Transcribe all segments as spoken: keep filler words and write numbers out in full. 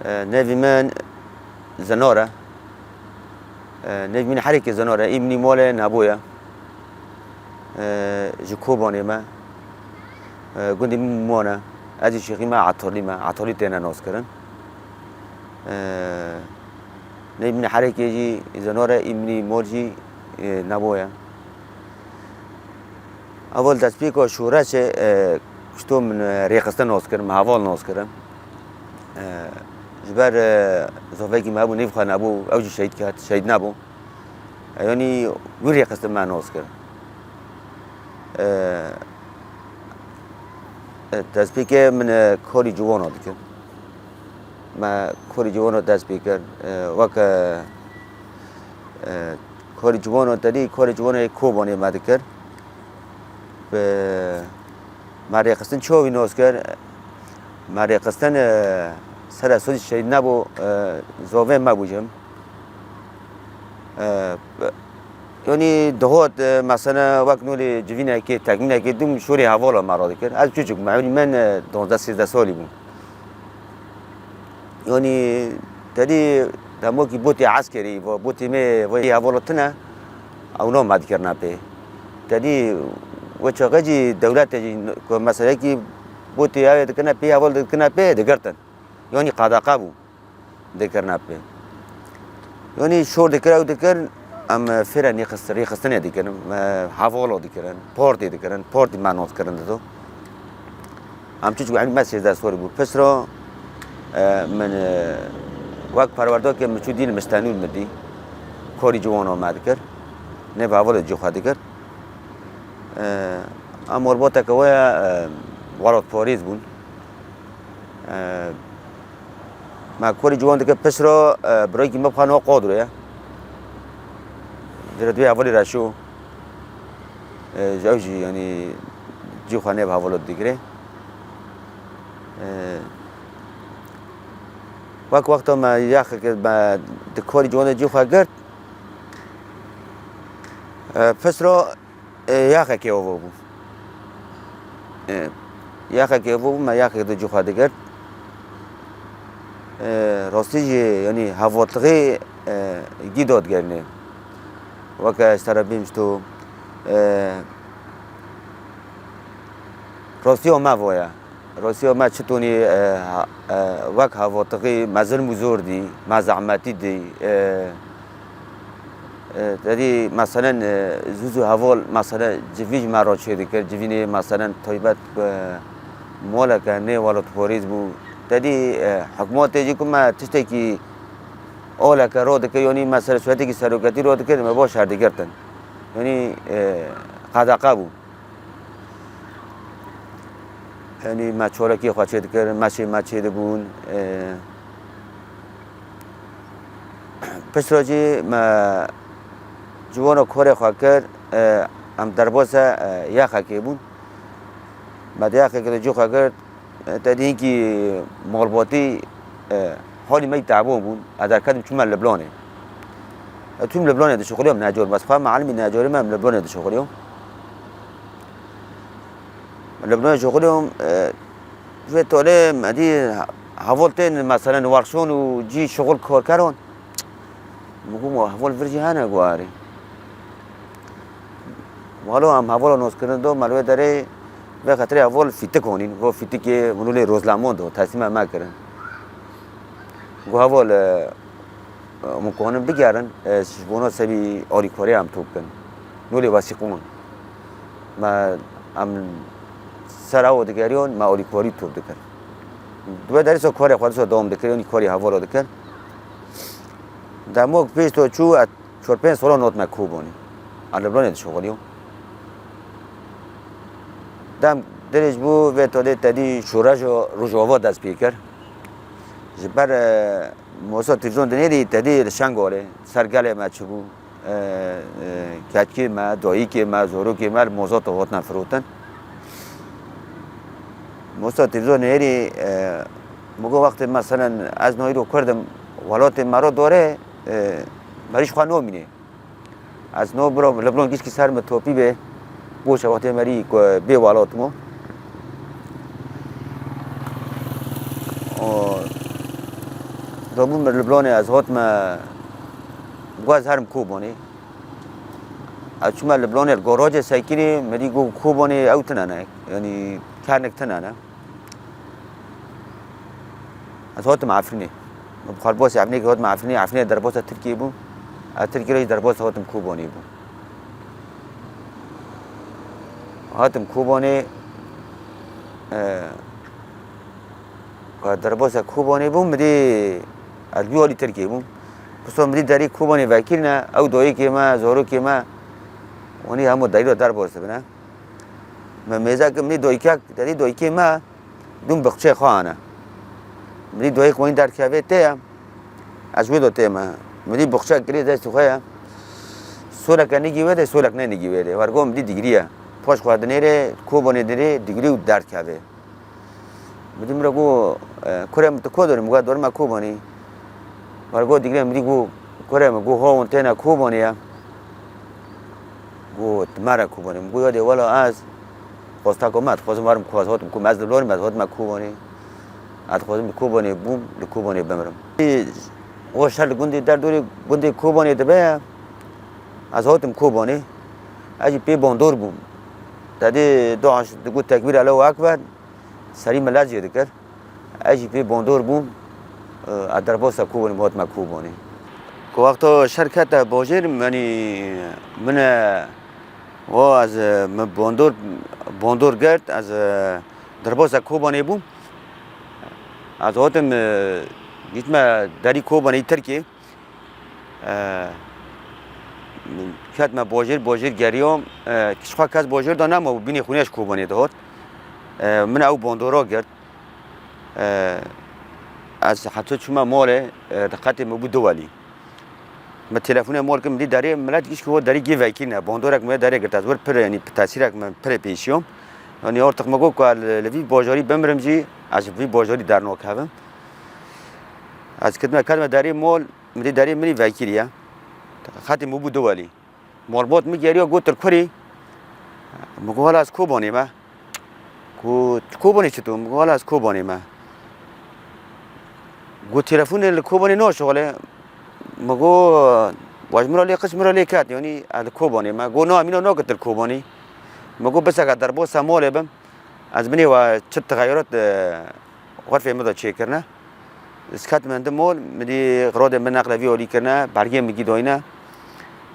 E, nevî min Zenor e. E, nevî min herêkê Zenor e. Îmnî molê Neboye. E, ji Kobanê me. E, gundê min Mûman e. Ez jî şêxî me Etalî me. Etalî têne naskirin. E, nevî min herêkê jî Zenor e, îmnî mol jî, e, Neboye. Ewil destpêka şoreşê, e, kuşto min, e, rêxistin nas kir, min heval nas kirin. E, ji ber, e, zofekî me hebû, nêv xwe nebû, ew jî şehîd ket, şehîd nebû. E, yanî wî rêxistin me nas kir. E, e, destpêkê min, e, karî ciwana dikim. Me karê ciwana dest pê kir. E, weke, e, karê ciwana tedî, karê ciwana yê Kobanê me dikir. Bi me rêxistin çawa wî nas kir? Me rêxistin, e, sere sozî şehîd nebû, e, zovê me bû jim. E, Yanî dihat, e, mesela wek nolê civînekê, tekmînekê dûm şorê hevala me radikir. Ez çûçik me, yanî min, e, duwazdeh sêzdeh salî bûm. Yanî tedî demokî botê eskerî, va botê me, va yê hevala tune, ew na me dikirine pê. Tedî we çaxê jî dewlete jî ku meselekî botê ew ê dikirine pê, heval dikirine pê, digirtin. Yanî qedexe bû. Dikirine pê. Yanî şor dikir, ew dikir, em fêre nêxist-, rêxistinê dikirin, em hevala dikirin, partî dikirin, partî me nas kirin dido. Em çûçik me sêzdeh salî bû. Piştre, e, min, e, wek perwerdakê min çû dîn Mistenûr min dî. Karî ciwana me dikir. Nêv hevala cî xwe dikir. E, em malbateke we ye, e, welatparêz bûn. E, Me karî ciwan dike pişt re, e, birayekî me bi xwe nava Qadro ye. Vêre divê hevalî Reşo. E, ji ew jî, yanî, cî xwe nêb hevala digire. E, wek wexta me yaxeke me di karî ciwan de cî xwe girt. E, pişt re E, yaxekê ava bû. E, yaxekê ava bû, me yaxekê de cî xwe digirt. E, rastî jî, yanî hevatlixê, e, gî dadigerîne. Weke ji te re bêm ji to, e, rastiya me vaya. Rosiya me çitonî, e, ha-, e, wek hevatixî me zilm û zor dî, me zehmetî dî, e, e, tedî meselen, e, zû zû heval meselen civî ji me re çêdikir, civînê meselen taybet, e, moleke nê welatparêz bû. Tedî, e, hikûmetê jî ku me tiştekî oleke ro dikir, yanî me ser suretekî seroketî ro dikir, me baş her digirtin. Yanî, e, qedexe bû. Yanî me çorekî xwe çêdikir, meşê me çêdibûn. E, piştre jî me ciwana korê xwe kir, e, em derbasa, e, yaxekê bûn. Me di yaxekê de cî xwe girt, e, te dî hinkî malbatî, e, halî me yî tebon bûn. Ez derketim çûme Liblanê. Ez çûm Liblanê dişuxuliyam necorî. Ez xwe mealimî necorî me, em Liblanê dişuxuliyam. Li binê şixulê, e, vê tolê me dî heval tên, meselen, werşon û cî şixul karkeran. Min got, "Ma heval vir jî hene guharî." Walo em hevala noskirin do, me li wê derê vê xetirê heval fîtik honîn. Vo fîtikê min lê rozlemon do, teslîme me kirin. Got, "Heval, e, Em kanin bigerin, e, ji bona sebî alîkariya em top bikin. Nolê wesîqon. Me, em ser ew digeriyon, me alîkarî top dikir. Di wê derê so karê xwe dîsa dewam dikir, yanî karê hevala dikir. Demok pêş to çû, ez çar pênc sala notme Kobanê. Ez li Liblanê dişuxuliyom. Dem dirêj bû, vê tolê tedî şoreşa Rojava dest pê kir. Ji ber, e, Moza televîzyon dinêrî tedî li Şengalê ser gelê me çibû. E, e, ketkê me, dayikê me, zorokê me li Moza de hatine firotin. Moza televîzyon dinêrî, e, min got wextê meselen ez nayîro Kurd im, welatê me re dore, e, merî ji xwe namîne. Ez no biro, li biro gişkî ser min topî bê. Boş e, wextê merî ku bê welat mo. O, Zabûn min li Blonê ez hatime, got ez herim Kobanê. Ez çûme li Blonê, li gorajê sekinî, min dî got Kobanê ew tune ne. Yanî kernek tune ne. Ez hatim Efrînê. Min bi xwe basê Efrînê kir, hatim Efrînê, Efrînê derbasa Tirkiyê bû. Ez Tirkiyê re jî derbasa hatim Kobanê bû. Hatim Kobanê, e, ka derbasa Kobanê bû, min dî ez wî alî Tirkiyê bûm. Pişta min dî derî Kobanê vekirine, ew dayikê me, zarokê me, wanî hemû derî re derbas dibine. Me mêze kir, min dî dayikek, derî dayikê me, dûm bixçê xwe ane. Min dî dayik wanî derkeve tê ye, ez wê de tê me. Min dî bixçe kirê destê xwe ye. Soleke nigî wê de, solek ne nigî wê de. Wergo min dî digirî ye. Paş xwe dinêrê, Kobanê dinêrê, digirî û derkeve. Min dî min re got, e, kurê min tu ku dorî? Min got dorî me Kobanî. Wergo digirê min dî got, kurê min, got hawon têne Kobanî ye. Got, tu me re Kobanî. Min got, ya dê wela ez xwesteko me, dixwazim werim ku ez hatim ku ez li Blonê me, ez hatime Kobanê. Ez dixwazim li Kobanê bûm, li Kobanê bimirim. O şer li gundê derdorê gundê Kobanê dibe ye. Ez hatim Kobanê. Ez jî pê bandor bûm. Tedê dua digot tekbîr Allahu Ekber. Serî min lez jê dikir. Ez jî pê bandor bûm, e, ez derbasa Kobanê, hatime Kobanê. Ku wexta şer kete bajêr, yanî min, e, wa ez, e, min bandor, bandor girt, ez, e, derbasa Kobanê bûm. Ez hatim, e, gîtme derî Kobanê Tirkiyê. E, ketme bajêr, bajêr geriyam. E, ji xwe kes bajêr de nema, bînê xwînê ji Kobanê dihat. E, min ew bandora girt. E, ez heta çûme malê, e, diqetê min bû du welî. Min telefonê mal kir, min dî derê, milet gişt ku derî gê vekirine. Bandorek min derê girt, ez wir pir, yanî tesîrek min pir pêşiyam. Yanî ortiq min got ku li, li vî bajarî bimirim jî, ez ji vî bajarî dernakevim. Ez ketime, ketime derê mal, min dî derê min î vekirî ye. Xetê min bû du welî. Malbat min geriya got, tu li kurî? Min got, wela ez Kobanê me. Got, tu Kobanê çi tu? Min got, wela ez Kobanê me. Got, telefonê li Kobanê naşixulê? Min got, wa ji min re lê qist, min re lê ket, yanî ez li Kobanê me. Got, na, mîna nake tu li Kobanî. Min got, biseke derbasa malê bim. Ez binê we çi texeyurat, e, xurfê min de çêkirine. Ez ketime di mol, min dî xirodê min neqle vî olî kirine, bergê min gî doyine,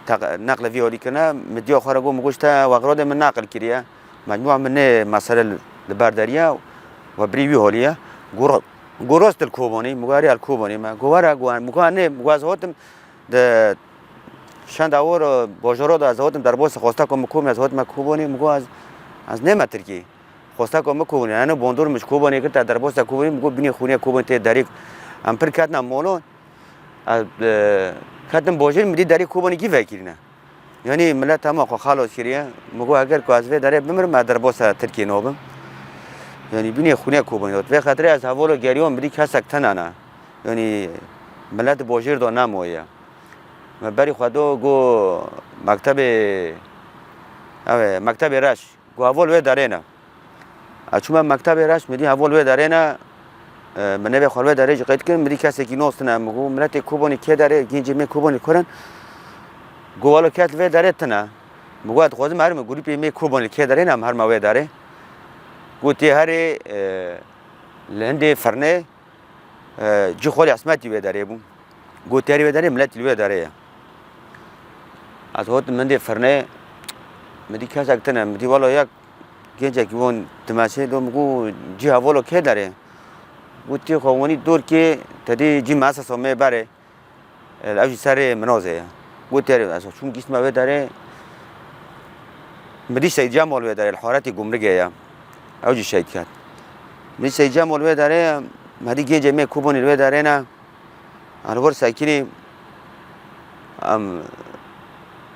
teq-, neqle vî olî kirine. Min diya xwe re got, min got, te we xirodê min neqil kiriye. Mecmûa min nê mesele li, li ber deriye, we birî wî holî ye. Got, ro-, got, rast li Kobanî, min got, erê, li Kobanî me. Got, were, got, min got, nê, min got, ez hatim, di şenda wor, bajaro de ez hatim derbas, xwesta ku min kom, ez hatime Kobanî, min got, ez, ez nême Tirkî. Xwesta ku min Kobanî, yani bondor min ji Kobanê kir, te derbas te Kobanî, min got, bînê xwînê Kobanî tê derî. Em pir ketine molo. Ez, e, ketim bajêr, min dî derî Kobanî kî vekirîne. Yanî milet hema xwe xalos kiriye. Min got, eger ku ez vê derê bimirim, ez derbasa Tirkiyê nabim. Yanî bînê xwînê Kobanî. Vê xetirê ez hevolo geriyom, min dî kesek tune ne. Yanî milet bajêr de nemaye. Me berî xwe do got mektebê, ew ê, mektebê reş. Got, heval wê derê ne. Ez çûme mektebê reş, min dî heval wê derê ne. E, min nêvê xwe li wê derê jî qeyd kir, min dî kesekî nas tune. Min got, miletê Kobanî kê derê, gencê me Kobanî kurin. Got, welo kes li vê derê tune. Min got, dixwazim herim, grûpê me Kobanî kê derê ne, em herime wê derê. Got, tê herê, e, li hindê firnê, e, cî xwalê Esmetî wê derê bû. Got, tê herî wê derê, miletî li wê derê ye. Ez hatim hindê firnê, min dî kesek tune, min dî welo yek gencekî wan dimeşê do, min got, cî hevalo kê derê? Got, tê xwe wanî dorkê, te dî cî meesesa me berê. Ev jî serê minozê ye. Got, tê herî, ez çûm gihîştime wê derê. Min dî Seyîd Cemal wê derê, li haretê Gumrigê ye. Ew jî şehîd ket. Min dî Seyîd Cemal wê derê, me dî gencê me Kobanî li wê derê ne. Em li vir sekinî, em,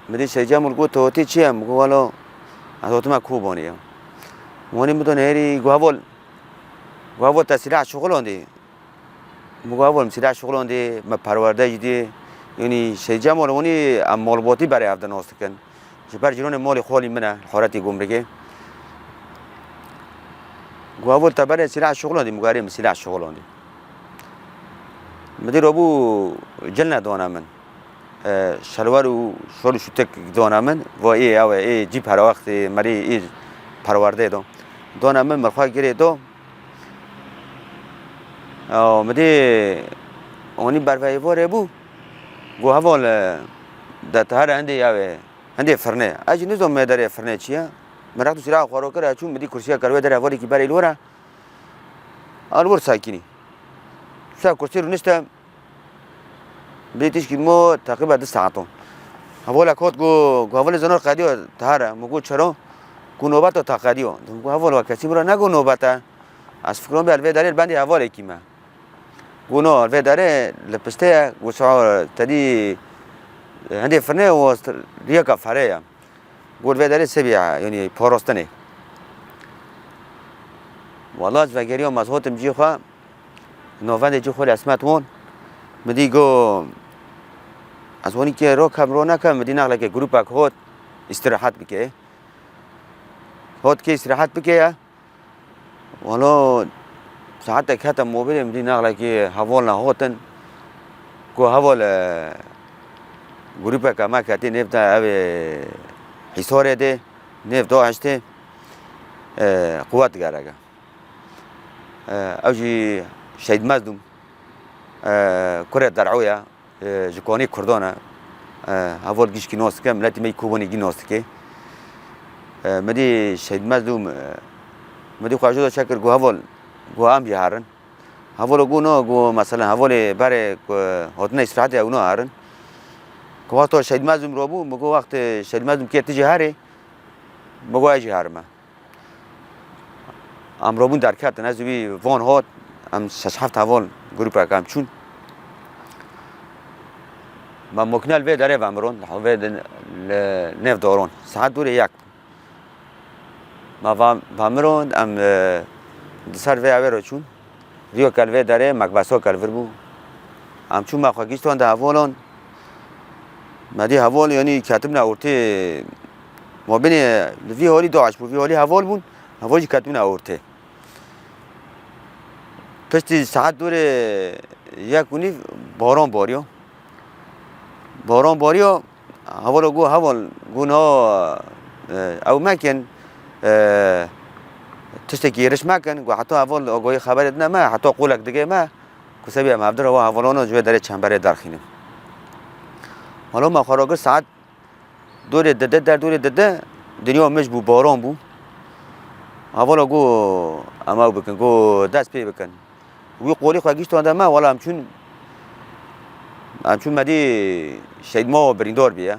min dî Seyîd Cemal got, tu hatî çi ye? Min got, welo, ez hatime Kobanî ye. Wanî min do nêrî, got, heval, got, heval te sîleh şixulandî? Min got, heval, min sîleh şixulandî, me perwerde jî dî. Yanî Seyîd Cemal wanî em malbatî berê hev de nas dikin. Ji ber cîranê malê xalî min e, li haretê Gumrigê. Got, heval te berê sîleh şixulandî? Min got, erê, min sîleh şixulandî. Midî robû cilne dona min. E, şelwer û şol û şûtek dona min. Va ê ew e, ê cî perawextê merî ê perwerdê do. Dona min, min xwe girê do. Ew midî onî berveyê vorê bû. Got, "Heval, e, de te here hindê ew e, hindê firnê." Ez jî nizom me derê firnê çi ye. Min rext û sîra xwe ro kir, ez çûm midî kursiya kerwê derê hevalekî berê li wir e. Al wir sakînî. Ser kursî rûnişte. Bê tişkî mo teqrîba du saet o. Hevalek hot got, got, "Hevalê Zenor qediyo, te here." Min got, "Çero?" Got, "Nobet o, te qediyo." Min got, "Heval, we kesî min re negot nobet e. Ez fikirome bê li vê derê li bendê hevalekî me." Got, "No, li vê derê li piştê ye." Got, "Sawa te dî hindê firnê û riyeka ferê ye." Got, "Vê derê sebî ye, yanî parastinê." Wala ez vegeriyam, ez hotim cî xwe. Navendê cî xwe li Esmet won. Min dî got, ez wanî kê ro kem ro nekem, min dî nexlekê grûpek hot îstirahat bike. Hot kê îstirahat bike ye. Walo saetek heta mobilê min dî nexlekê hevalna hotin. Ku heval, e, grûpeke me ketî nêv de ew ê Hîsorê dê, nêv DAIŞ dê, e, quwet gereke. E, ew jî Şehîd Mezdûm, e, kurê Der'o ye, e, ji konê Kurdan e. E, heval gişkî nas dike, miletî me yî Kobanê gî nas dike. E, min dî Şehîd Mezdûm, e, min dî xwe ji do çekir, got, "Heval, got, em jî herin." Heval got, "No," got, "Meselen, hevalê berê ku hatine îstirahatê ew naherin." Ku wexta Şehîd Mezdûm robû, min got, "Wextê Şehîd Mezdûm kê tu jî herê?" Min got, "Ez jî herime." Em robûn derketin, ez û wî van hat, em şeş heft heval grûpek em çûn. Me mokine li vê derê vemiron, li vê de, li nêv daron. Saet dûrê yek. Me va-, vemiron, em, e, di ser vê ewê re çûn. Riyo ke li vê derê, mekbeso ke li vir bû. Em çûn me xwe gihîşt wenda hevalon. Me dî heval, yanî ketibine ortê. Ma binê li vî holî DAIŞ bû, vî holî heval bûn. Heval jî ketibine ortê. Piştî saet dûrê yek û nîv baran bariyo. Baran bariyo. Hevala got, "Heval," got, "Na, e, ew mekin, e, tiştekî êriş mekin." Got, "Heta heval agahî xeberê dine me, heta qolek digê me, ku sebî em hevdira wa hevalana ji wê derê çemberê derxînin." Walo me xwe ragir saet dûrê dide, der dûrê dide, dinya mij bû, baran bû. Hevala got, "Em ew bikin," got, "Dest pê bikin." Wî qolî xwe gihîşt wenda me, wela em çûn, em çûn me dî Şehîd Mao birîndar bûye.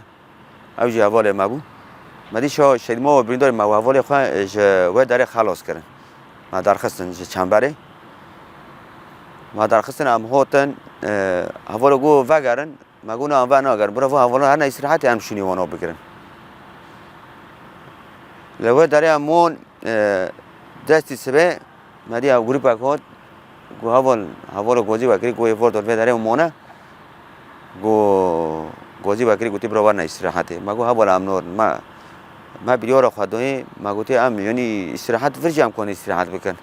Ew jî hevalê me bû. Me dî şa-, Şehîd Mao birîndar, me û hevalê xwe ji wê derê xelas kirin. Me derxistin ji çemberê. Me derxistin, em hatin, e, hevalê got, "Vegerin." Me got, "Na, em venagerin. Bira va hevalan herne îstirahatê, em şûnê wana bigirin." Li wê derê em wan, e, destî sibê, me dî ew grûpek hat, got, "Heval, hevala gazî wekirî, got, ê vordo li vê derê mane." Got, gazî wekirî, gotî, "Bira werine îstirahatê." Me got, "Heval, em narin. Me, me biryara xwe dayê, me gotî, em, yanî îstirahat vir jî em kanê îstirahat bikin.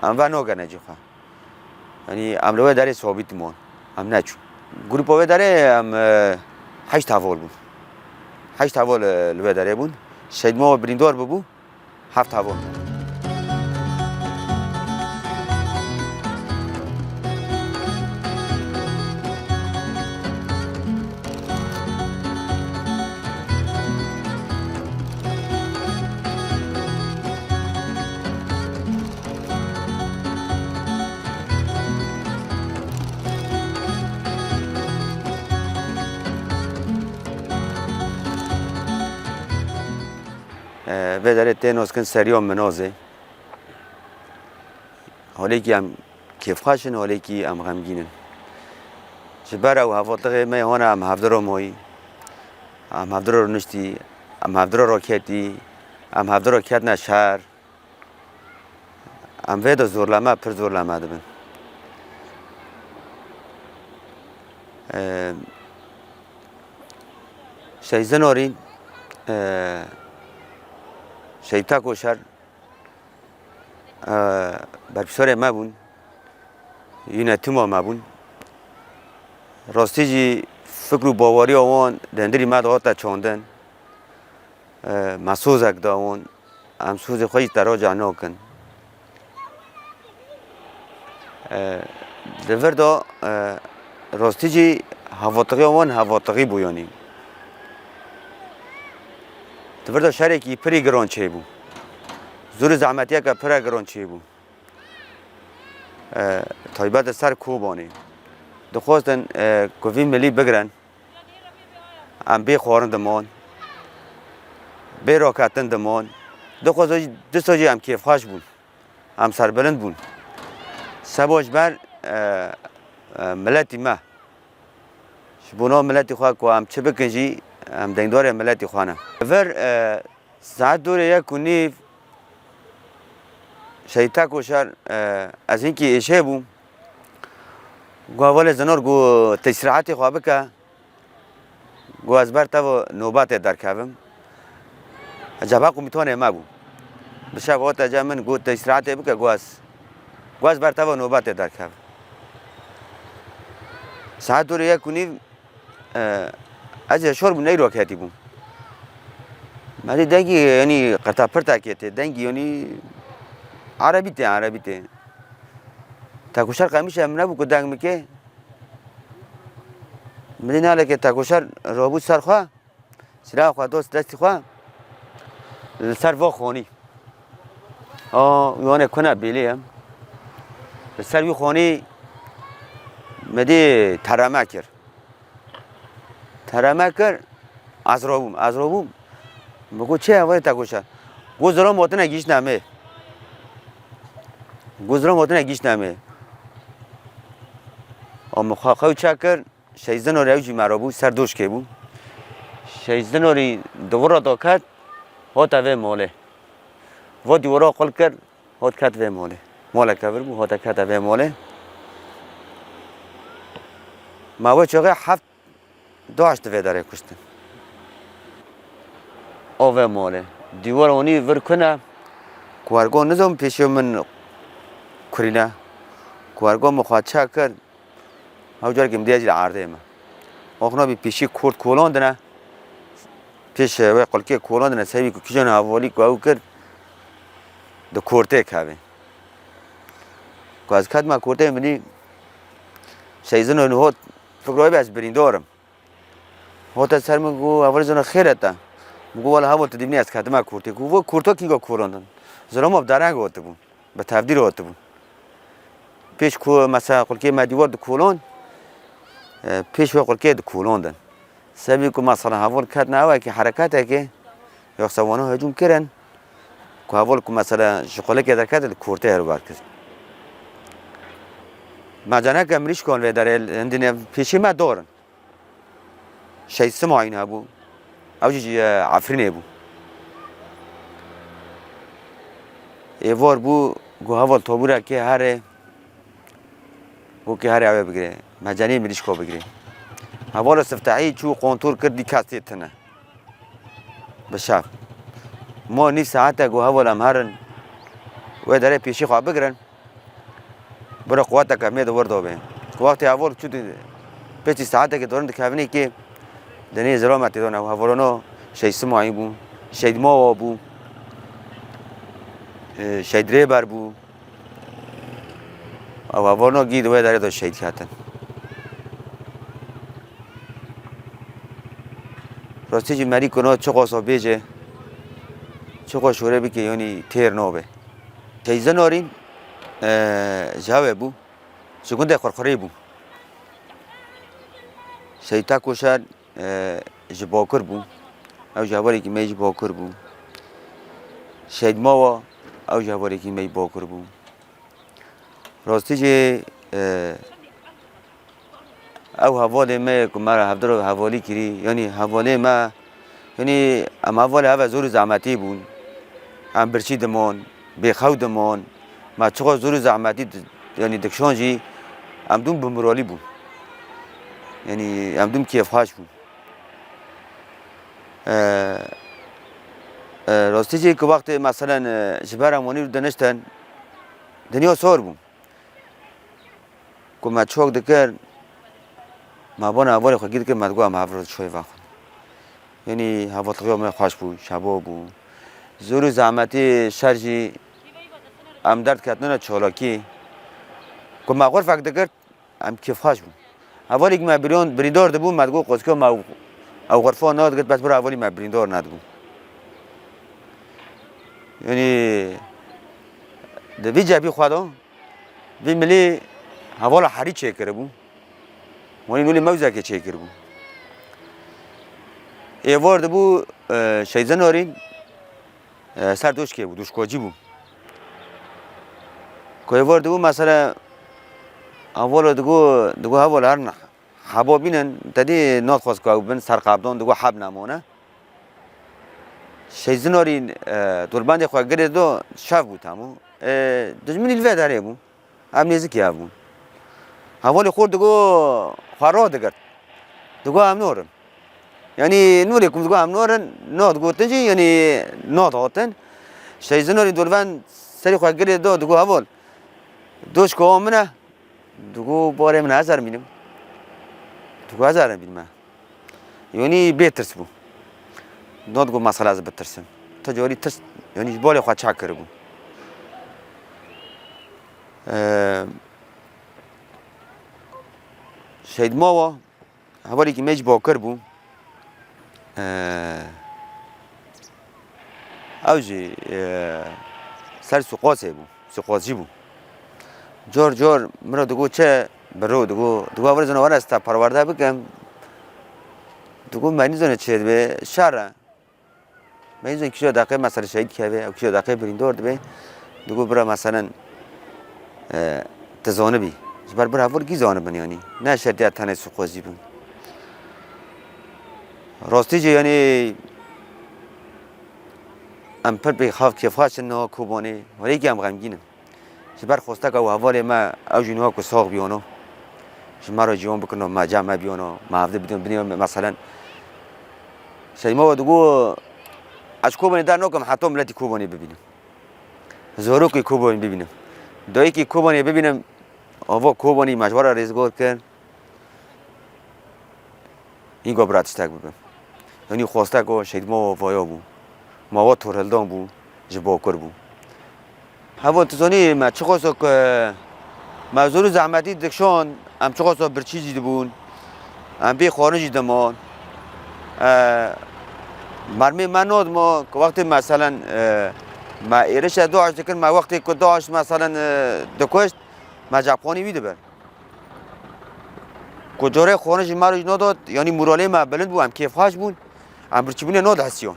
Em venagene cî xwe." Yanî em li wê derê sabît man. Em neçûn. Grûpa wê derê em, e, heşt heval bûn. Heşt heval, e, li wê derê bûn. Şehîd Mao birîndar bûbû. Heft heval. Vê derê tê naskin Seriya Minazê. Holêkî em kêfxweş in, holêkî em xemgîn in. Ji ber ew hevaltixê me hona em hevdiro moyî, em hevdiro rûniştî, em hevdiro roketî, em hevdiro ketine şer. Em vê de zorleme, pir zorleme dibin. Ee, Şehîd Zinorî, ee, Şehîd Tako Şer, ee, berpirsiyarê me bûn, yönetima me bûn. Rastî jî fikr û baweriya wan di hundirî me de hate çandin. E, me sozek da wan. Em sozê xwe jî teraca nakin. E, di vir de, e, rastî jî hevatixiya wan hevatixiya bû yanî. Di vir de şerekî pirî giran çêbû. Zor û zehmetiyeke pire giran çêbû. E, taybet li ser Kobanê. Dixwestin, e, ku vî milî bigirin. Em bê xwarin diman. Bê raketin diman. Dixwazin jî, dîsa jî em kêfxweş bûn. Em serbilind bûn. Seba ji ber, e, e, miletî me. Ji bo nav miletî xwe ku em çi bikin jî, em dengdarê miletî xwe ne. Vir, e, saet dorê yek û nîv Şehîd Tekoşer, e, ez hinkî êşê bûm. Got, hevalê Zinor, got, tu îstirahetê xwe bike. Got, ez ber te ve nobetê derkevim. Cebhe komutanê me bû. Bi şev hate cem min, got, tu îstirahetê bike, got, ez, got, ez ber te ve nobetê derkevim. Saet dorê yek û nîv, e, ez ê şor bûm, neyro ketî bûm. Me dî dengî, yanî qirtepirtekê tê, dengî, yanî erebî tê, erebî tê. Tekoşer qemîşê min nebû ku deng bike. Min dî nalekê Tekoşer rabû ser xwe, silahê xwe dost destî xwe, li ser va xanî. A, wane kuna bêlê ye. Li ser wî xanî me dî tereme kir. Tereme kir, ez rabûm, ez rabûm. Min got, çi ye, hevalê Tekoşer? Got, zilam hatine gihîştine me. Got, zilam hatine gihîştine me. A, min xwe xew çek kir, Şehîd Zinorî ew jî me re bû, ser doşkê bû. Şehîd Zinorî di wir re daket, hate vê malê. Va dîwara qul kir, hat ket vê malê. Maleke vir bû, hate kete vê malê. Me wê çaxê heft DAIŞ di vê derê kuştin. O vê malê. Dîwar onî vir kune. Kuergo nizam pêşiya min kurîne. Kuergo min xwe çek kir. Ew carekî min diya jî li erdê me. Oxna bî pêşî kurt kolandine. Pêş wê qulkê kolandine, sebî ku kîjan hevalî ku ew kir, di kurtê kevê. Ku ez ketime kurtê min dî, Şehîd Zino hot, fikro wê bî ez birîndar im. Hote ser min got, hevalê Zino xêr e te? Min got, wela heval tu dibînî ez ketime kurtê. Ku vo kurto kînga kolandin? Zilama bi dereng hatibûn. Bi tevdîr hatibûn. Pêş ku mesela qulkê me dîwar dikolon, e, pêş wê qulkê dikolondin. Sebî ku mesela heval ketine ewekî hereketekê, yoxsa wana hicûm kirin, ku heval ku mesela ji qulekê derkete li kurtê her wer kir. Me caneke mirîşkan vê derê hindî ne pêşî me dorin. Şehîd Simayîn hebû. Ew jî ji Efrînê bû. Êvar bû, got, heval tabûrekê here. Got, kê here ew ê bigire. Me cenî mirîşko bigire. Hevala Siftehî çû kontrol kir, dî kes tê tine. Bi şev. Ma nîv saete got, heval em herin. Wê derê pêşî xwe bigirin. Bira quweteke mê di wir de be. Wextê heval çû di pêçî saetekê dorin di kevinê kê, denê zilametê don ew hevalano Şehîd Simayî bû, Şehîd Mawa bû, e, Şehîd Rêber bû. Ew hevalano gî di wê derê de şehîd ketin. Rastî jî merî kuna çiqasa bêje, çiqa şore bike, yanî têr nabe. Şehîd Zinorî, e, ji hewê bû, ji gundê Qurqurê bû. Şehîd Tekoşer, e, ji Bakur bû. Ew ji hevalekî me ji Bakur bû. Şehîd Mawa, ew ji hevalekî me ji Bakur bû. Rastî jî, e, Ew hevalê me ye ku me re hevdiro hevalî kirî, yanî hevalê me, yanî em hevalê heve zor û zehmetî bûn. Em birçî dimon, bêxew dimon. Me çiqas zor û zehmetî di-, yanî dikişan jî em dûm bi moralî bûn. Yanî em dûm kêfxweş bûn. Eee, eee, rastî jî ku wextê meselen, eee, ji ber em wanî diniştin, dinya sor bû. Ku me çok dikir, Me bona hevalê xwe gîr kir, me digot em hev re çoyê vexwin. Yanî hevaltixiya me xweş bû, şebo bû. Zor û zehmetî şer jî em derdketine çalakî. Ku me xurfek digirt, em kêfxweş bûn. Hevalî ku me birîn-, birîndar dibû, me digot, qozkiya me ew, ew xurfa nadigirt, bes bira hevalî me birîndar nedibû. Yanî di vî cepî xwe de, vî milî hevala herî çêkiribû. Wanî nûlê mewzekê çêkiribû. Êvar dibû, e, Şehîd Zinarîn, e, ser doşkê bû, doşkacî bû. Ku êvar dibû, mesela, hevala digo, digo heval herin heba bînin, te dî nadixwest ku ew bin ser qebdan, digo heb nemane. Şehîd Zinarîn, e, dolbendê xwe girê do, şev bû temû. E, dijminî li vê derê bû. Em nêzikî hev bûn. Hevalê xwe digo xwe radigirt. Digo em norin. Yanî nûrê ku digo em norin, nadigotin jî, yanî nadihatin. Şehîd Zinarîn dolbend serê xwe girê do, digo heval, doşka min e. Digo barê min, ez herim bînim. Digo ez herim bînime. Yanî bê tirs bû. Nadigo mesela ez bitirsim. Ti carî tirs, yanî ji balê xwe çek kiribû. Ee, Şehîd Mawa, hevalekî me jî Bakur bû. Ee, ew jî, ee, ser suqasê bû, suqascî bû. Car car min re digo çi biro, digo, digo hevalê zana were ez te perwerde bikim. Digo me nîzane çi dibe, şer e. Me îzin kîja deqê mesela şehîd keve, ew kîja deqê birîndar dibe. Digo bira meselen, e, tu zanibî. Ji ber bira heval kî zanibin yanî. Ne şertiya tenê suqozî bin. Rastî jî yanî em pir pê xav kêfxweş in niha Kobanê. Were yekî em xemgîn in. Ji ber xwesteka û hevalê me, ew jî niha ku sax biyano, ji me re ciwan bikirno, me cem me biyano, me hevdî bidin, binê meselen. Şehîd Mawa digo, ez Kobanê dernakim heta miletî Kobanê bibînim. Zarokê Kobanê bibînim. Dayikê Kobanê bibînim, ava Kobanî me ji we re rêzgar kir. Hînga bira tiştek bibe. Yanî xwesteka Şehîd Mawa vaya bû. Mawa torhildan bû, ji Bakur bû. Heval, tu zanî me çiqasa ku me zor û zehmetî dikişand, em çiqasa birçî jî dibûn, em bê xwarin jî diman. E, mermê me nadima ku wextê meselen, e, me êrişa DAIŞ dikir, me wextê ku DAIŞ meselen, e, dikuşt, me cepxanî wî dibir. Ku carê xwarin ji me re jî nadat, yanî moralê me bilind bû, em kêfxweş bûn, em birçîbûnê nadihisiyan.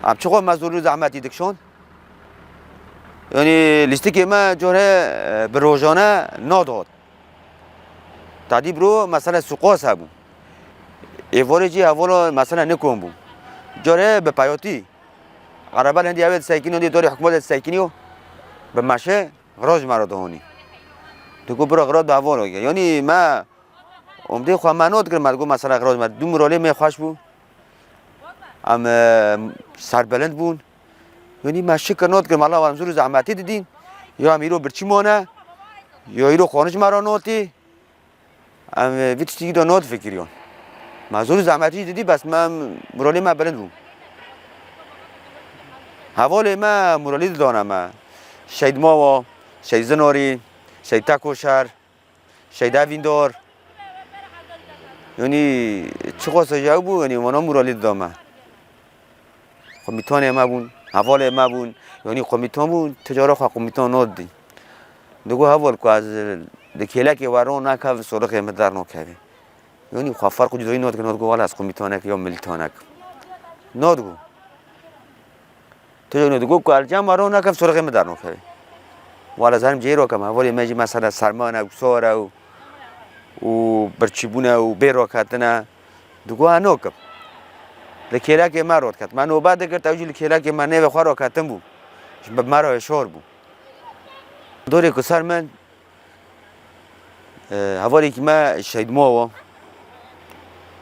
Em çiqas me zor û zehmetî dikişand. Yanî lîstikê me carê, e, bi rojane nadihat. Tadî biro, mesela suqas hebû. Êvarê jî hevala, mesela nikom bû. Carê bi peyatî. Erebe li hindî ew ê disekîniyo, hindî dorê hikûmetê disekîniyo. Bi meşe. Xira ji me re dihonî. Digo bira xira di heval re. Yanî me umdê xwe me nadikirin, me digo mesela xira ji me. Dû moralê me xweş bû. Em, e, serbilind bûn. Yanî me şikir nadikirin, mala em zor û zehmetî didîn. Ya em îro birçî mane, ya îro xwarin ji me re natî. Em, e, vî tiştî de nadifikiriyan. Me zor û zehmetî didî, bes me em moralê me bilind bû. Hevalê me moralî didane me. Şehîd Mawa, Şehîd Zinorî, Şehîd Tekoşer, Şehîd Evîndar. Yanî çiqas ji ew bû, yanî wana moralî dida me. Komîtanê me bûn, hevalê me bûn, yanî komîtan bûn, ti cara xwe komîtan nadidî. Digo heval ku ez li kêlekê we ro nekev, solixê min dernakeve. Yanî xwe ferq û cudayî nadikir, nadigo wela ez komîtanek ya milîtanek. Nadigo. Ti jî digo ku ez li cem we ro nekev, solixê min dernakeve. Wela ez herim cihê ro kem, hevalê me jî mesela serman e û sar e û, û birçîbûn e û bê raketine. Digo ez nakim. Li kêlekê me radiket. Me nobe digirt, ew jî li kêlekê me nêvê xwe raketin bû. Ji bi me re hişar bû. Dorê ku ser min, e, hevalekî me Şehîd Mawa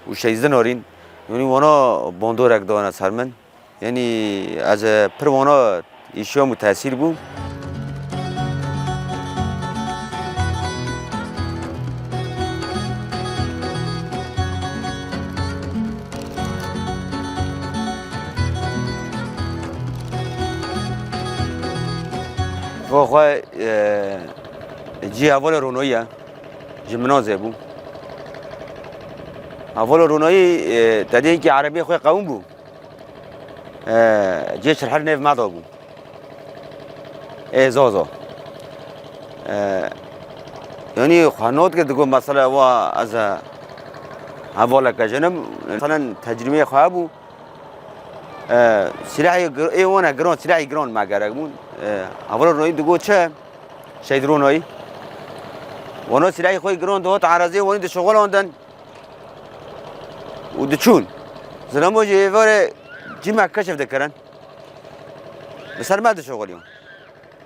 û Şehîd Zinorîn, yanî wana bandorek dane ser min. Yanî ez, e, pir wana îşiyam û tesîr bûm. Xwe xwe, e, cî hevalê Ronayî ye. Ji Minazê bû. Hevala Ronayî, e, tedê yekî erebiyê xwe qewim bû. E, cê çirher nêv me da bû. Ê Zozo. E, yanî xwe not kir digot mesela wa ez e, hevaleke jinim. Meselen tecrûbeyê xwe hebû. E, silahê gir-, ê wan e giran, silahê giran me gerek bûn. E, hevala Ronayî digot çi? Şehîd Ronayî. Wana silahê xwe giran dihot eraziyê wanî dişixulandin û diçûn. Zilamo jî êvarê cî me keşif dikirin. Bi ser me dişixuliyan.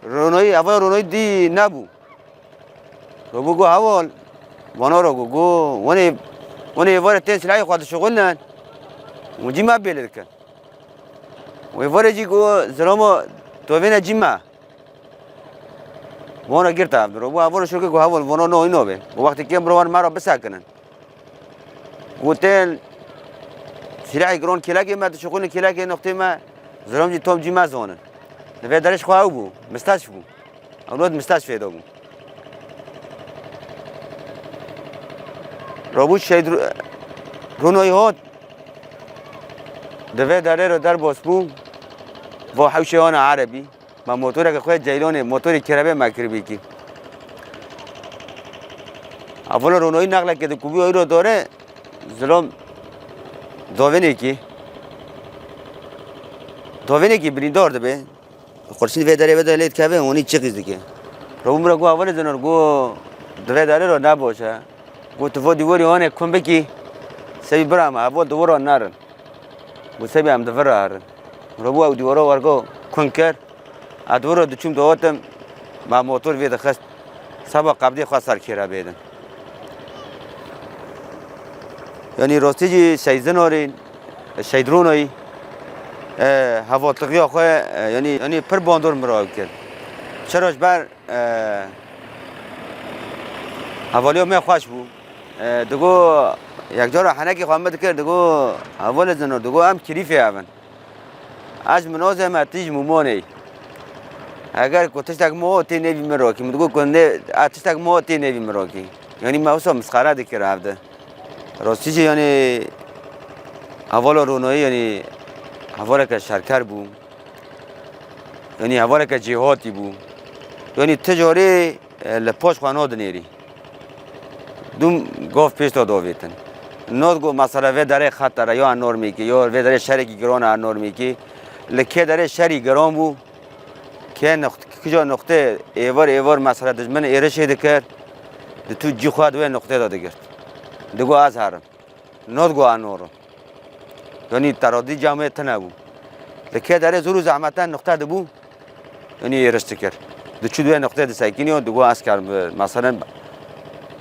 Ronayî, hevala Ronayî dî nebû. Robû got heval, vana ro got, got, wanê, wanê êvarê tên silahê xwe dişixulin, û cî me bêle dikin. Wê varê jî got, zilamo, tovêne cî me. Vana girta, robû heval şoke got, heval, vana no îno be. Bi wextê kêm bi wan me re bisekinin. Got tên, silahê giran kêlekê me, dişixulin kêlekê noqtê me, zilam jî tom cî me zonin. Li vê derê ji xwe ew bû, misteşf bû. Ew not misteşfê de bû. Robû Şehîd Ru-, Ronayî hat, di vê derê re derbas bû, va hewşê wana erebî. Me motoreke xwe Ceylanê, motorê kirebê me kiribî kî. Hevala Ronayî nexleke di kubû ew re dore, zilam dovênekî, dovênekî birîndar dibe. Xurşîn vê derê vê derê lê dikeve, onî çiqîz dike. Robû min re got, hevalê Zinar, got, di vê derê re ne baş e. Got, tu vo dîwarî wane kum bikî, sebî bira me, heval di wir re nerin. Got, sebî em di vir re herin. Robû ew dîwara wergo kum kir. Ez di wir re diçûm dihatim, me motor vê dixist. Seba qebdê xwe ser kêrebê din. Yanî rastî jî Şehîd Zinarî, Şehîd Ronayî, e, hevaltixiya xwe, e, yanî, yanî pir bandor min re ew kir. Çira ji ber, e, hevaliya me xweş bû. E, digo, yekcara henekê xwe min dikir, digo, hevalê Zinar, digo, em kirîfê hev in. Ez ji Minazê me, tu ji Mûmanê yî. Eger ku tiştek min o tê nêvî min rokî. Min digot ku nê, a tiştek min o tê nêvî min rokî. Yanî me wisa misxare dikir evde. Rastî jî yanî hevala Ronayî yanî hevaleke şerker bû. Yanî hevaleke cêhatî bû. Yanî ti carê, e, li paş xwe nadinêrî. Dûm gav pêş de davêtin. Nod got mesela vê derê xeter e, ya normîkî, ya vê derê şerekî giran e normîkî. Li kê derê şerî giran bû, kê noxt-, kija noqtê êvar êvar mesela dijmin êrişê dikir, di tu cî xwe di wê noqtê de digirt. Digot ez herim. Nod got ez norim. Yanî teradî camê tune bû. Li kê derê zor û zehmete noqte dibû. Yanî êriş dikir. Diçû di wê noqtê disekiniyo, digot ez karim bi, meselen,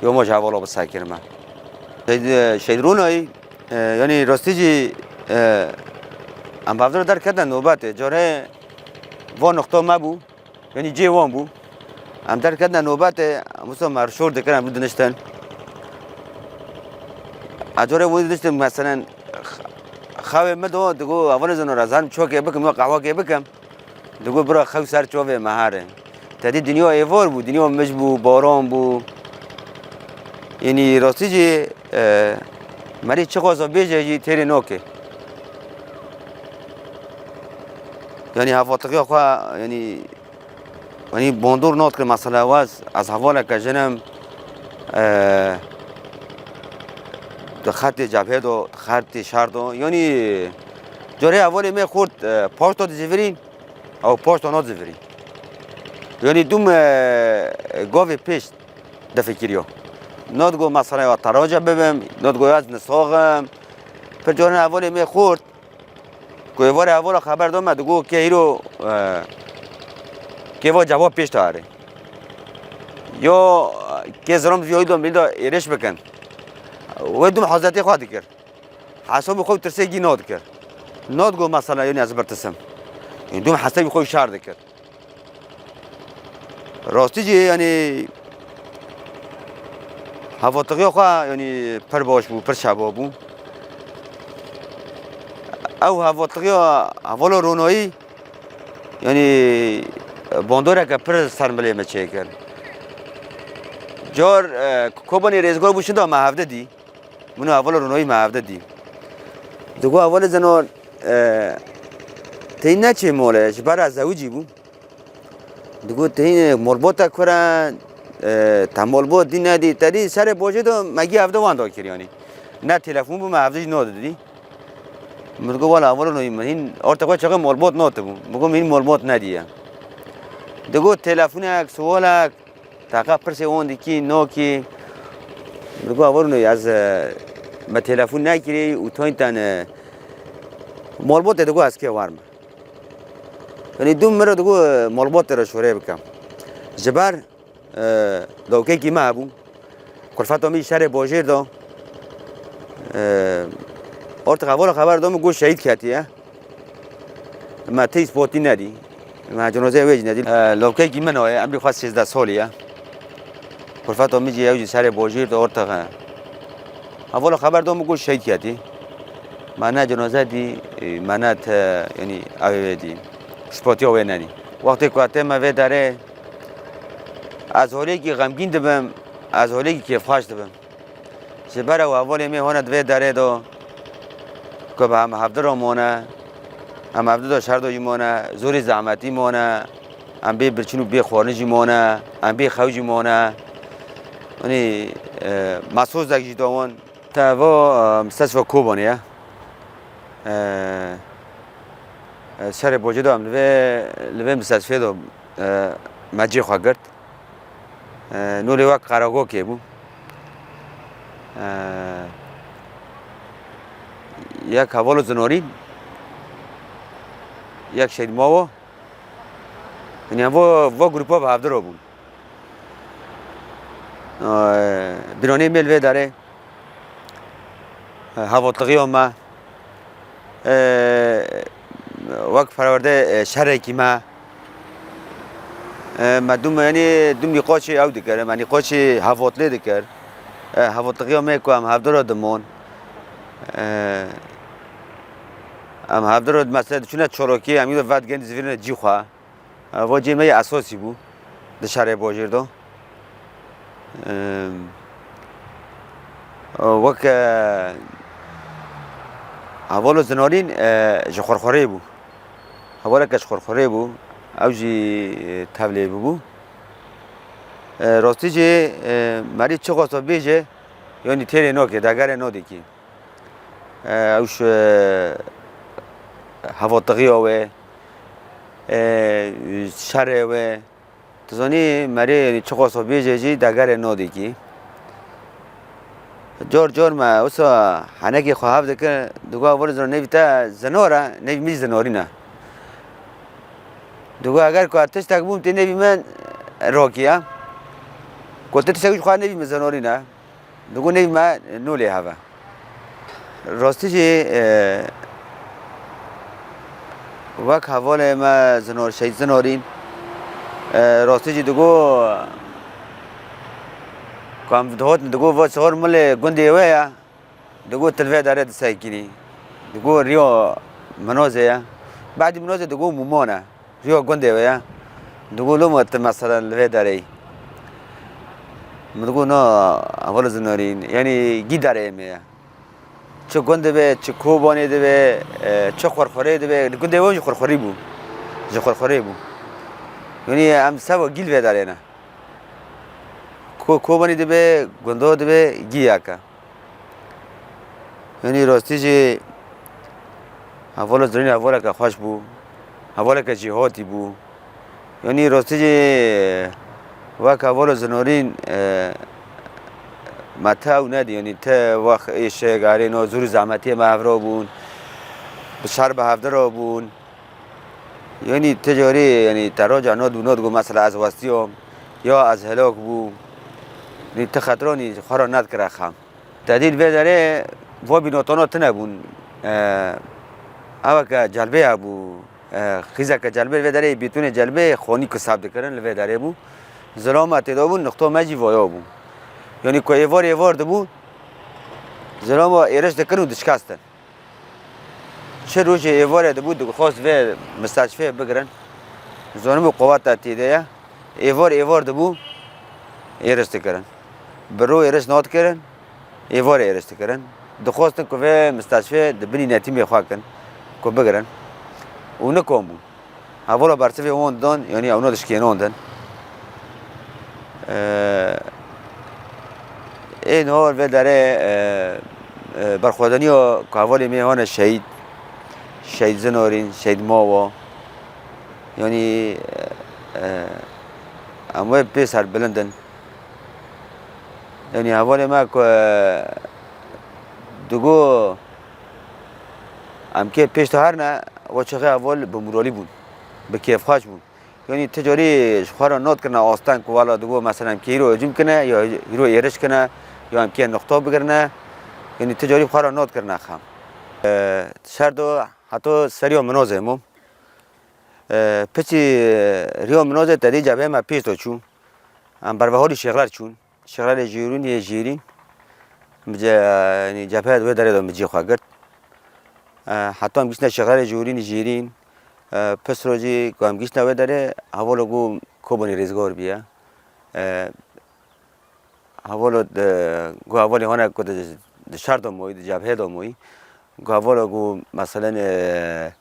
yoma ji hevala bisekirime. Şehîd, Şehîd Ronayî, e, yanî rastî jî, e, em bi hev re derketine nobetê. Carê van noqta me bû, yanî cê wan bû. Em derketine nobetê, em wisa me şor dikir, em bû diniştin. Ez carê wî diniştim, meselen, xewê min do, digot, hevalê Zinar, ez herim çokê bikim, ya qehwekê bikim. Digot, bira xew ser çavê me here. Tedî dinya êvar bû, dinya mij bû, baran bû. Yanî rastî jî, e, merî çi xweza bêje jî têrê nake. Yanî hevaltixiya xwe, yanî, yanî bandor nadikir mesela wez, ez hevaleke jinim, e, di xetê cebhê de, di xetê şer de. Yanî carê hevalê me xurt, e, paşta dizivirîn. Ew paşta nadizivirî. Yanî dûm, e, gavê pêş difikiriyo. Nadigo mesela ya teraca bibim, nadigo ez nisaxim. Pir caran hevalê me xurt. Ku êvarê hevala xeber da me, digo kê hîro, e, kê va cevap pêş tarê. Yo, kê zilam vîyoyî da milî da êrêş bikin. Wê dûm hazetê xwe dikir. Hesabê xwe û tirsê gî nadikir. Nadigo mesela, yanî ez birtisim. Yanî dûm hesabê xwe şer dikir. Rastî jî, yanî, hevaltixiya xwe, yanî, pir baş bû, pir şeba bû. Ew hevaltixiya, hevala Ronayî, yanî, Bandoreke pir ser milê me çêkir. Car, e, Kobanê Rêzgar bû, şinda me hevde dî. Min û hevala Rûnoyî me hevde dî. Digot, hevalê Zinar, e, tey neçê malê, ji ber ez zewicî bûm. Digot, tey malbata kure, e, te malbat dî nedî, te dî serê bajê de me gî hevde wenda kir yanî. Ne telefon bû, me hevde jî nadidî. Min digot, wela hevala Rûnoyî, min hîn orta xwe çaxê malbat natibû. Min got, min hîn malbat nediye. Digot, telefonek, siwalek, Teqa pirsê wan dikî, nakî. Min digot, hevala Rûnoyî, ez, e, me telefon nekirî û tayîn te ne malbatê, digot, ez kê werme. Yanî dûm min re digot, e, malbatê re şorê bikim. Ji ber, e, lawkekî me hebû. Kulfeta min jî serê bajêr de. E, orta hevala xeber da min, got şehîd ketiye. Me tey spotî nedî. Me cenazeyê wê jî nedî. E, lawkekî min o ye, emrî xwe sêzdeh salî ye. Kulfeta min jî ew jî serê bajêr de ortexe. Hevala xeber da min, got şehîd ketî. Me ne cenaze dî, e, me ne te, yanî ew ê wê dî. Spotiya wê nedî. Wextê ku tê me vê derê, ez holêkî xemgîn dibim, ez holêkî kêfxweş dibim. Ji ber ew hevalê me hone di vê derê de ku bi em hevdira mane, em hevdi de şer de jî mane, zorî zehmetî mane, em bê birçin û bê xwarin jî mane, em bê xew jî mane. Yanî, e, mesozek jî da wan. Te va, e, mistesfa Kobanê ye. E, e, şerê bocê de em li vê, li vê mistesfê de, e, me cê xwe girt. E, nû lê wek qeragokê bû. E, yek heval û zinorîn, yek şehîd mawo. Yanî em vo, vo grupa bi hevdiro bûn. E, bîranê me li vê derê, e, hevatlixiya me, e, wek perwerde, e, şerekî me, e, me dûm, yanî dûm nîqaşê ew dikir, me nîqaşê hevatlê dikir. E, hevatlixiya me ku em hevdira dimon. E, em hevdira mesela diçûne çolokî, em îro vedgên zivîrine cî xwe. Ev cê me yê esasî bû di şerê bojêr de. Em, wek, e, heval û zinorîn, e, ji xurxurê bû. Hevaleke ji xurxurê bû. Ew jî, e, tevlê bûbû. E, rastî jî, e, merî çi xwesta bêje, yanî têrê nake, degerê nadikî. E, ew ji, e, hevatlixiya wê, e, şerê wê. Tu zanî merê, yanî çi xwesta bêje jî degerê nadikî. Car car me wisa henekê xwe hev dikir, digot, "Heval û zinorîn, nêvî te zinor e, nêvî min jî zinorîn e." Digot, "Eger ku tiştek bûm tê nêvî min rokî ye. Ku tu tiştek ji xwe nêvî min zinorîn e." Digot, "Nêvî me nû lê heve." Rastî jî, e, wek hevalê me zinor, şehîd zinorîn, e, rastî jî digot, ku em dihotin, digot, "Va sihor milê gundê we ye." Digot, "Tu li vê derê disekînî." Digot, "Riyo Minozê ye." Badî Minozê digot, "Mûman e. Riyo gundê we ye." Digot, "Loma tu meselen li vê derê yî." Min digot, "Na, heval û zinorîn, yanî gî derê me ye. Çi gund dibe, çi Kobanê dibe, e, çi xurxurê dibe." Li gundê we jî xurxurî bû. Ji xurxurê bû. Yanî em seba gî li vê derê ne. Ko-, Kobanî dibe, gundo dibe, gî yek e. Yanî rastî jî heval û zinorîn hevaleke xweş bû. Hevaleke jêhatî bû. Yanî rastî jî wek heval û zinorîn, e, me tew nedî. Yanî te wext êşek, erê no, zor û zehmetiyê me hevra bûn. Bi şer bi hevdira bûn. Yanî ti carî, yanî te roja nod û nod got, mesela ez westiyam, ya ez helak bû. Yanî ti xetiranî xwe ra nedikire xem. Te dî li vê derê va bînotana tune bûn. E, eveke celbê hebû. E, xîzeke celbê li vê derê, bîtûnê celbê xonî kisab dikirin li vê derê bû. Zilama tê de bû, nixto me jî vaya bû. Yanî ku êvar êvar dibû, zilama êriş dikirin û dişkestin. Çi rojê êvarê dibû, dixwest vê misteşfê bigirin. Zonim û qeweta tê de ye. Êvar êvar dibû, êriş dikirin. Bi ro êriş nadikirin, êvar êriş dikirin. Dixwestin ku vê mistashfê di binî netîmê xwe kin, ku bigirin. Û nikom bûn. Hevala bersivê wan didan, yanî ewna dişkênandin. Ee, ê niha vê derê, e, e, berxwedaniya ku hevalê me hane şehîd, şehîd Zinarîn, şehîd Mawa. Yanî, e, e, em wê pê serbilind in. Yanî hevalê me ku, e, digo em kê pêş de herne, we çaxê heval bi moralî bûn, bi kêfxweş bûn. Yanî ti carî ji xwe re nod kirine asteng ku wela digo, mesela, em kê hîro hicûm kine ya hîro êriş kine ya em kê nuqta bigirine. Yanî ti carî xwe re nod kirine xem. E, şer do heta seriya Minozê mû. E, piçî, e, riya Minozê tedî cebhê me pêş de çû. Em berveholî Şêxler çûn. Şêxlerê Jêrûn yê Jêrîn. Min ce-, yanî cebhe wê derê de min cî xwe girt. E, heta em giştine Şêxlerê Jêrûn yê Jêrîn. E, pisro jî ku em giştine wê derê, hevala ku Kobanî rêzgar bûye. E, Hevala, e, ku hevalê hane ku di, di şer de moyî, di cebhê de moyî. Ku hevala ku, meselen, e,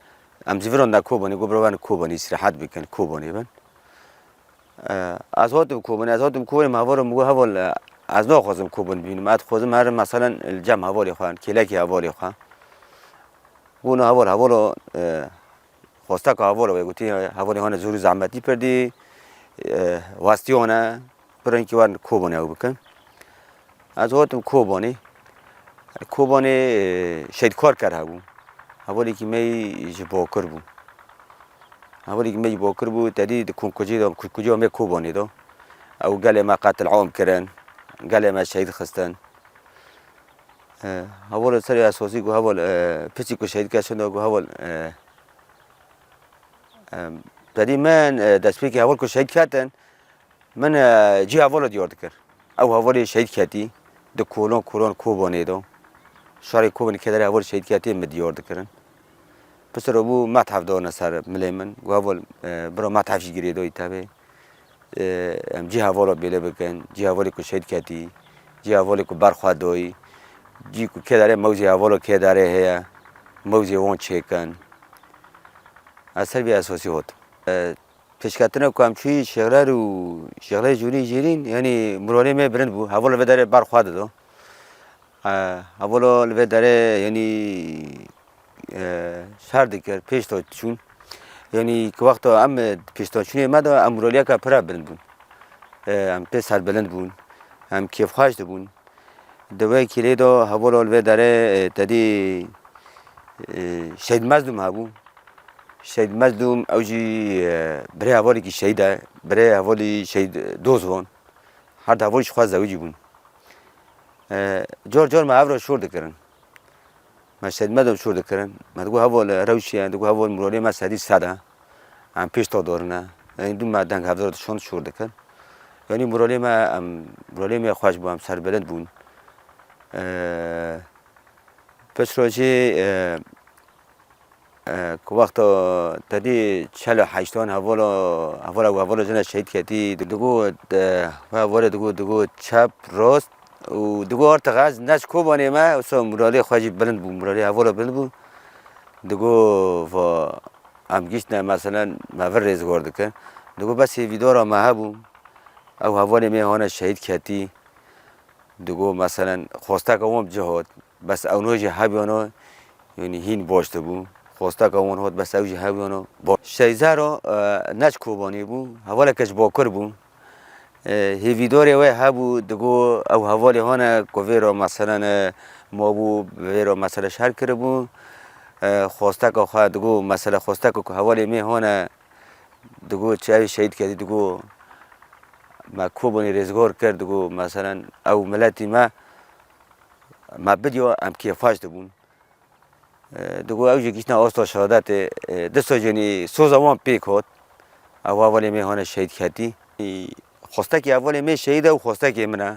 em zîvirandine Kobanî, ku bira werin Kobanî, îstirahet bikin, Kobanî bin. E, ez hatim Kobanî, ez hatim Kobanî, min hevala min got, heval, e, ez naxwazim Kobanî bibînim. Ez dixwazim herim, meselen, li cem hevalê xwe, kêlekê hevalê xwe. Got, na heval, hevala, e, xwesteka hevala wê, gotî, hevalê hane zor û zehmetî pir dî, e, westiyane, pir hinkî werin Kobanê ew bikin. Ez hatim Kobanê. Kobanê, e, Şehîd Karker hebû. Hevalekî me yî ji Bakur bû. Hevalekî me yî ji Bakur bû, tedî di Kunkucî de, Kunkuciya me Kobanê de. Ew gelê me qetil am kirin, gelê me şehîd xistin. E, heval serê esasî ku heval, e, piçî ku şehîd ketin de ku heval, e, e, tedî min, e, destpêkê heval ku şehîd ketin, Min, e, cî hevala diyar dikir. Ew hevalê şehîd ketî, di kolan kolan Kobanê de. Şarê Kobanê kê derê heval şehîd ketî min diyar dikirin. Pisiro bû methef dane ser milê min. Got heval, e, bira methef jî girê doyî tevê. E, em cî hevala bêle bikin. Cî hevalê ku şehîd ketî, cî hevalê ku berxwe doyî, cî ku kê derê mewzê hevala kê derê heye, mewzê wan çêkin. Ez ser vê esasî hatim. E, Pêşketina ku em çûyî Şêxler û Şêxlerê Jûrî Jêrîn, yanî moralê me bilind bû. Heval li vê derê ber xwe dido. E, hevala li vê derê, yanî, e, şer dikir, pêş de çûn. Yanî ku wexta em, e, pêşdaçûnê me de em moraliyeke pir bilind bûn. E, em pê serbilind bûn. Em kêfxweş dibûn. Di wê kêlê de hevala li vê derê, e, tedî, e, Şehîd Mezlûm hebû. Şehîd Mezlûm ew jî, e, birê hevalekî şehîd e. Birê hevalî Şehîd Dozwan. Her du hevalî ji xwe zewicî bûn. E, car car me hev re şor dikirin. Me Şehîd Mezlûm şor dikirin. Me digot heval rewşiye, digot heval moralê me sedî sed e. Em pêş de dorine. Yanî dû me deng hevdar dişand şor dikin. Yanî moralê me, em, moralê me xweş bû, em serbilind bûn. E, Piştre jî, e, e, ku wexta tedî çel û heştan hevala, hevala ku hevala jina şehîd ketî, digot, e, hevalê digot, digot çep, rast û digot artık ez ne ji Kobanê me, wisa moralê xwe jî bilind bû, moralê hevala bilind bû. Digot va em giştine, meselen, me vir rêzgar dikin. Digot bes hêvîdara me hebû, ew hevalê me hane şehîd ketî. Digot, meselen, xwesteke wan bi cih hat. Bes ewna jî hebiyana, yanî hîn baş dibû. Xwesteke wan hat, bes ew jî hebiyana baş. Şehîd Zehra, e, ne ji Kobanê bû, hevaleke ji Bakur bû. E, hêvîdarê wê hebû, digot, ew hevalê hane ku vê re, meselen, e, mabû, vê re, mesele, şer kiribû. E, xwesteke xwe, digot, mesele, xwesteke ku hevalê me hane, digot, çi ew şehîd ketî, digot, me Kobanê rêzgar kir, digot, meselen, ew miletî me, me bidiya, em kêfxweş dibûn. E, digot, ew jî gihîştine asta şehadetê, e, dîsa jî soza wan pêk hat. Ew hevalê me hane şehîd ketî. E, xwestekê hevalê me şehîd e û xwestekê min e.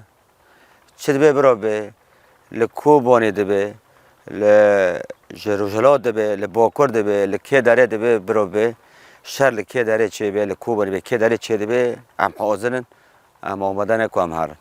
Çi dibe bira be, li Kobanê dibe, li, ji Rojhilat dibe, li Bakur dibe, li kê derê dibe bira be, Şer li kê derê çêbe, li ku beribe, kê derê çêdibe, em hazir in, em amade ne ku em herin.